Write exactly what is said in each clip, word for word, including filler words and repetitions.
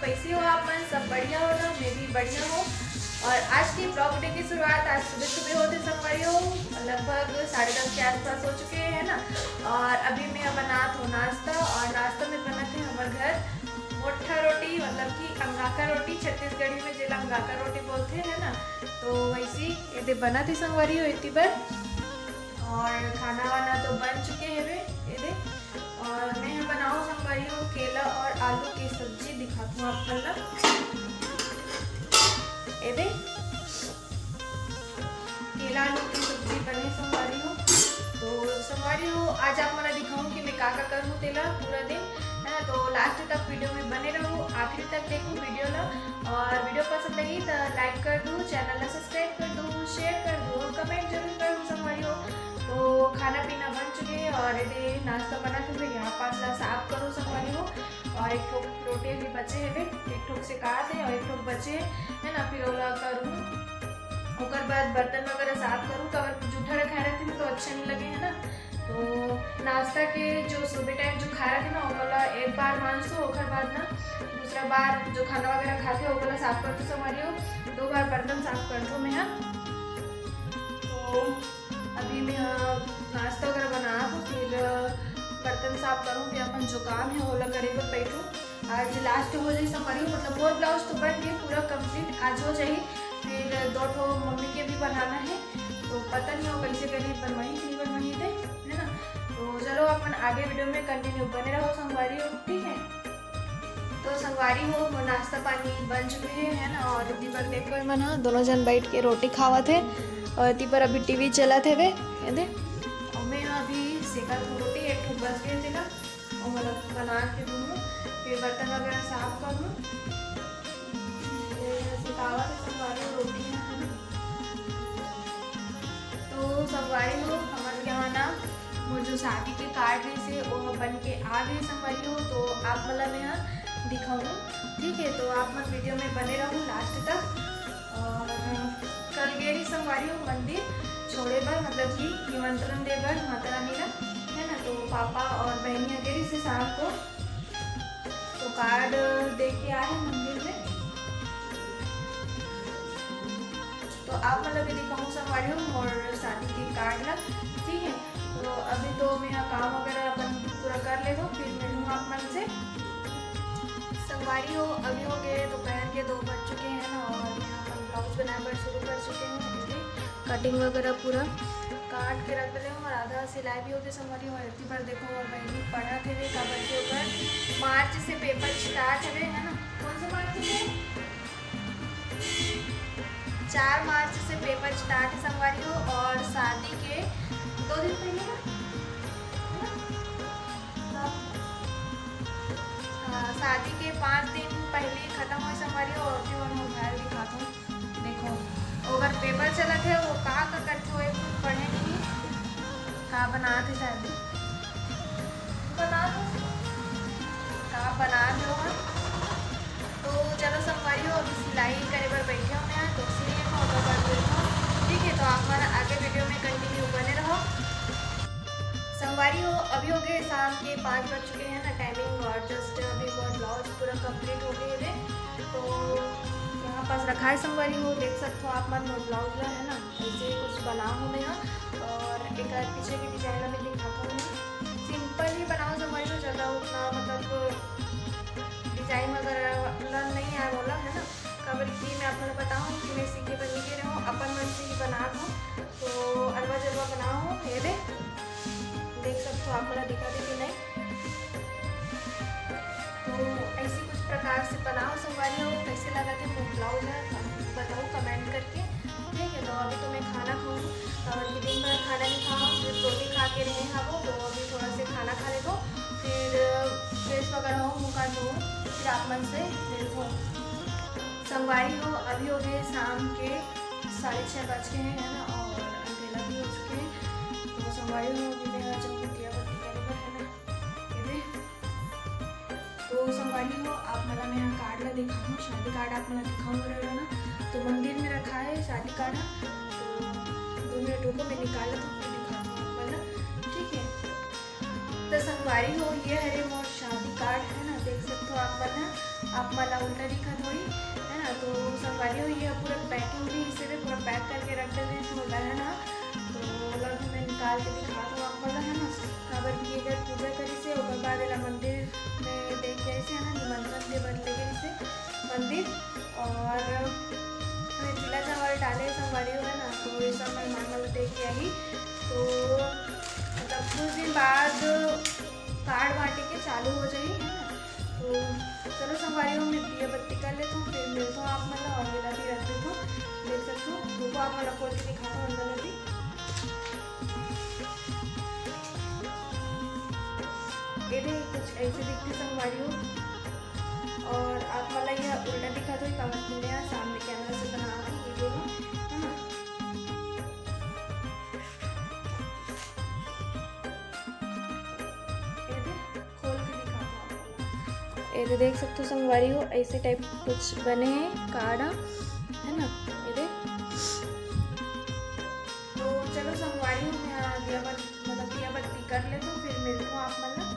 कैसे हो आप मन? सब बढ़िया हो ना? मैं भी बढ़िया हूँ। और आज की ब्लॉग डे की शुरुआत आज सुबह सुबह होते संगवारी हो, लगभग साढ़े दस के आसपास हो चुके हैं ना। और अभी मैं बनात हूँ नाश्ता, और नाश्ता में बनत है हमर घर मोट्ठा रोटी, मतलब कि अंगाका रोटी, छत्तीसगढ़ी में जेला अंगाका रोटी बोलते हैं ना। तो वैसे ये दे बनत है संगवारी हो एती बर। और खाना वाना तो बन चुके हैं वे, ये दे। और मैं यहाँ बनाऊँ संगवारी हो केला और आलू की सब्जी, दिखात हूँ आप मन ला। ये दे, केला आलू की सब्जी बने संगवारी हो। तो संगवारी हो, आज आप मन ला दिखाऊँ कि मैं का का करूँ तेला पूरा दिन, है ना। तो लास्ट तक वीडियो में बने रहो, आखिरी तक देखो वीडियो ला। और वीडियो पसंद आई तो लाइक कर दो, चैनल ला सब्सक्राइब कर दो, शेयर कर दो, कमेंट जरूर कर दो संगवारी हो। तो खाना पीना बन चुके हैं और ये दे नाश्ता बना के फिर यहाँ पास ला साफ करो संगवारी हो। और एक ठो रोटी अभी बचे है, एक ठो सेकात है और एक ठो बचे है ना, फिर ओला करूँ। ओकर बाद बर्तन वगैरह साफ करूँ, काबर जूठा रखाए रहते हैं तो अच्छा नहीं लगे, है ना। तो नाश्ता के जो सुबह टाइम जो खाए रहते ना, ओकर ला एक बार मांजतो, ओकर बाद ना दूसरा बार जो खाना वगैरह खाते, ओकर ला साफ करतो संगवारी हो, दो बार बर्तन साफ करतो मैं, हाँ। तो अभी मैं, हाँ, नाश्ता वगैरह बना, फिर बर्तन साफ करूँ, फिर अपन जो काम है ओला करे बर बैठूँ। आज लास्ट हो जाही संगवारी हो, मतलब मोर ब्लाउज तो बन गए पूरा कंप्लीट, आज हो जाही। फिर दो ठो मम्मी के भी बनाना है, तो पता नहीं हो कैसे करी, बनवाही कि नहीं बनवाही थे, है ना। तो चलो अपन आगे वीडियो में कंटिन्यू बने रहो संगवारी हो, ठीक है। तो संगवारी हो, मोर नाश्ता पानी बन चुके हैं, है ना। और दीदी बर देखो, मन हा दोनों जन बैठ के रोटी खावत है और दीदी बर अभी टीवी चलत है वे, ये दे। और मैं यहाँ अभी सेका रोटी एक ठो बच गए थे ना, और मतलब बना के दूँ, फिर बर्तन वगैरह साफ करूँ। ये सिखावत है संगवारी हो रोटी है ना। तो संगवारी हो, हमर यहाँ ना मोर जो शादी के कार्ड रहिस हे, वो बन के आ गए संगवारी हो, तो आप मन ला मैं यहाँ दिखाऊँ, ठीक है। तो आप मन वीडियो में बने रहो लास्ट तक। और कल गे रही संगवारी हो मंदिर छोड़े बर, मतलब कि निमंत्रण दे बर माता रानी ला, है ना। तो पापा और बहनी गे रही से शाम को, तो कार्ड दे के आए मंदिर में। तो आप मन ला भी दिखाऊँ संगवारी हो मोर शादी के कार्ड ला, ठीक है। तो अभी तो मैं काम वगैरह अपन पूरा कर लेथों, फिर मिलूँ आप मन से। संगवारी हो, अभी हो गए दोपहर के दो बज चुके हैं ना, और मैं अपन ब्लाउज बनाए बर शुरू कर चुके हूँ। ये कटिंग वगैरह पूरा काट के रख दे हूँ, और आधा सिलाई भी हो गई संगवारी हो। एती बर देखो, मोर बहिनी पढ़त हवे, काबर के ओकर मार्च से पेपर स्टार्ट हवे, है ना। कौन सा मार्च से? चार मार्च से पेपर स्टार्ट है संगवारी हो, और शादी के दो दिन पहले ना, है ना? हाँ, शादी के पाँच दिन पहले खत्म हो संगवारी हो। और जो हम मोबाइल दिखाता हूँ, देखो, ओकर पेपर चलत है, वो का का करथे, वो एक कुछ पढ़े नहीं, का बनात हे शायद, बना दो, का बना दो हम। तो चलो संगवारी हो, अभी सिलाई करे बर बैठे हो मैं, तो सिल लेथों, ओकर बाद मिलथों, ठीक है। तो आप मन आगे वीडियो में कंटिन्यू बने रहो। संगवारी हो, अभी हो गए शाम के पाँच बज चुके हैं ना टाइमिंग, और जस्ट अभी मोर ब्लाउज पूरा कंप्लीट हो गए है। तो यहाँ पास रखा है संगवारी हो, देख सकते हो आप मन मोर ब्लाउज ला, है ना, ऐसे कुछ बना हूँ मैं यहाँ। और एक पीछे की डिजाइन अभी दिखाता हूँ, सिंपल ही बनाओ संगवारी हो, ज़्यादा उतना मतलब डिजाइन वगैरह वाला नहीं आए वाला, है ना। काबर कि मैं आप मन ला बताऊँ कि मैं सीखे बर नहीं गे रहे हूँ, अपन मन से ही बना हूँ। तो अलवा जलवा बना हूँ, ये दे, देख सकते हो आप मन ला दिखा दे कि नहीं। तो ऐसे कुछ प्रकार से बनाओ संगवारी हो। कैसे लगा थे मोर ब्लाउज है, बताओ कमेंट करके, ठीक है। तो अभी तो मैं खाना खाऊँ, काबर कि दिन भर खाना नहीं खाओ, सिर्फ रोटी खा के रहे हवो। तो अभी थोड़ा से खाना खा लेथों, फिर फ्रेश वगैरह हो, मुँह कान धो, फिर आप मन से मिलथों। संगवारी हो, अभी हो गए शाम के साढ़े छः बज के हैं, है ना, और अंधेरा भी हो चुके हैं। तो संगवारी हो, अभी मैं आ जाऊँगी दिया बत्ती करे बर, है ना, ये दे। तो संगवारी हो, आप मन ला मैं यहाँ कार्ड ला दिखाऊँ, शादी कार्ड आप मन ला दिखाऊँ बोले रहे ना, तो मंदिर में रखा है शादी कार्ड, तो दो मिनट रुको, मैं निकाल लेथों, फिर दिखाती हूँ आप मन ला, ठीक है। तो संगवारी हो, ये हरे मोर शादी कार्ड, है ना, देख सकते हो आप मन ह। आप मन ला उल्टा दिखत होही, है ना। तो संगवारी हो, ये पूरा packing भी इसे भी पूरा pack करके रख देवे हे, तो ओला है ना, तो ओला भी मैं निकाल के दिखात हूँ आप मन ला, है ना। काबर कि एकर पूजा करिस हे, ओकर बाद एला मंदिर में दे के आइस हे, है ना, निमंत्रण दे बर ले गइस हे मंदिर। और मैं पीला चावल डाले संगवारी हो, है ना, तो ये सब मेहमान मन ला दे के आही। तो मतलब कुछ दिन बाद कार्ड बांटे के चालू हो जाही, है ना। तो चलो संगवारी हो, मैं दिया बत्ती कर लेत हूँ, फिर मिलत हूँ आप मन ला। और एला भी रख देत हूँ, देख सकत हो, रुको आप मन ला खोल के दिखात हूँ अंदर ला भी। ये दे कुछ ऐसे दिखथे संगवारी हो। और आप मन ला ये उल्टा दिखत होही, काबर कि मैं सामने camera से बना रही हूँ video में, है ना। ये दे, खोल के दिखात हूँ आप मन ला। ये दे, देख सकत हो संगवारी हो, ऐसे type कुछ बने हे कार्ड, है ना। ये दे, तो चलो संगवारी हो, मैं दिया बत-, मतलब दिया बत्ती कर लेत हूँ, फिर मिलत हूँ आप मन ला।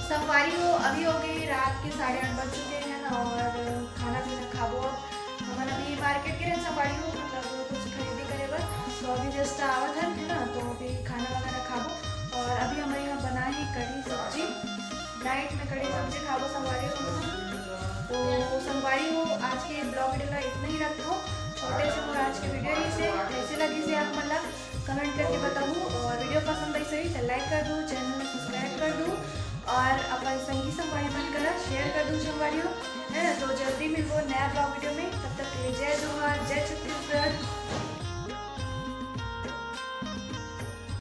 संगवारी हो, अभी हो गए रात के साढ़े आठ बज चुके हैं ना, और खाना पीना खाबो अब। हमन अभी market गे रहेन संगवारी हो, मतलब कुछ खरीदी करे बर, तो अभी just आवत हन, है ना, तो अभी खाना वगैरह खाबो। और अभी हमर यहाँ बना है कढ़ी सब्जी, night में कढ़ी सब्जी खाबो संगवारी हो। तो संगवारी हो, आज के vlog video ला इतना ही रखत हूँ, छोटे से मोर आज के video ही से। कैसे लगिस हे आप मन ला comment करके बताहू, और video पसंद आइस होही तो like कर दू, channel ला subscribe कर दू, और अपन संगी संगवारी मन करा share कर दू संगवारी हो, है ना। तो जल्दी मिलबो नया vlog video में, तब तक के लिए जय जोहार, जय छत्तीसगढ़।